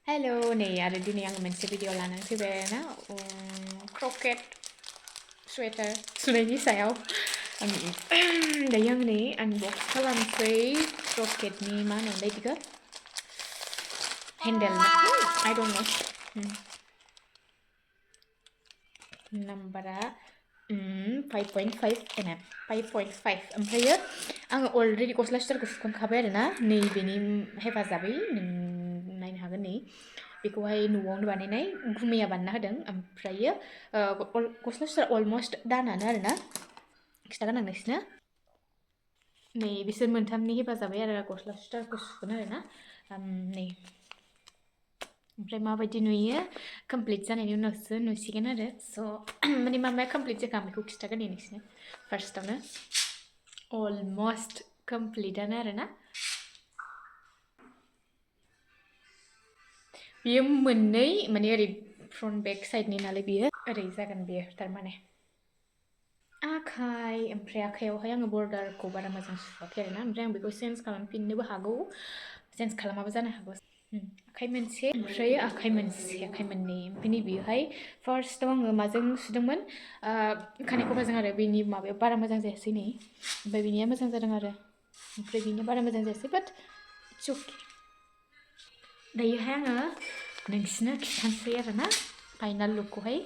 hello नै आरो दिनै आं मोनसे भिडिअ लानानै फैबाय आरोना crocket sweater सुनायनि सायाव दायो आं नै unbox खालामसै crocketनि मा होनोमोनलाय बिदिखौ handle I don't know नाम्बारा 5.5 mm 5.5 ओमफ्रायो आङो अलरेडि गस्ला सुइटारखौ सुखांखाबाय आरोना नैबेनि हेफाजाबै नायनो हागोन नै बेखौहाय न'आवनो बानायनाय गुमैया बानायना होदों ओमफ्रायो गस्ला सुइटार अलमस्ट दानानो आरोना खिन्थागोन आं नोंसिनो नै बिसोर मोनथामनि हेफाजाबै आरो गस्ला सुइटारखौ सुगोन आरोना नै ओमफ्राय माबायदि नुयो कमप्लिट जानायनि उनावसो नुसिगोन आरो स' माने मा कमप्लिट जाखा आं बेखौ खिन्थागोन दे नोंसिनो फार्स्टआवनो अलमस्ट कमप्लिटआनो आरोना बियो मोननै माने ओरै फ्रन्ट बेक साइडनि नालाय बियो ओरै जागोन बियो थारमाने आखाइ ओमफ्राय आखाइयावहाय आङो बर्डारखौ बारा मोजां सुवाखै आरोना ओमफ्राय आं बेखौ चेन्ज खालामफिननोबो हागौ चेन्ज खालामाबो जानो हागौ आखाइ मोनसे ओमफ्राय आखाइ मोनसे आखाइ मोननै ओमफ्राय नैबेहाय फार्स्टआव आङो माजों सुदोंमोन खानाय खफाजों आरो बेनि माबायाव बारा मोजां जायासै नै ओमफ्राय बेनिया मोजां जादों आरो ओमफ्राय बेनिया बारा मोजां जायासै बाट इट्स अके दायोहाय आङो नोंसिनो खिन्थानोसै आरोना फाइनाल लुकखौहाय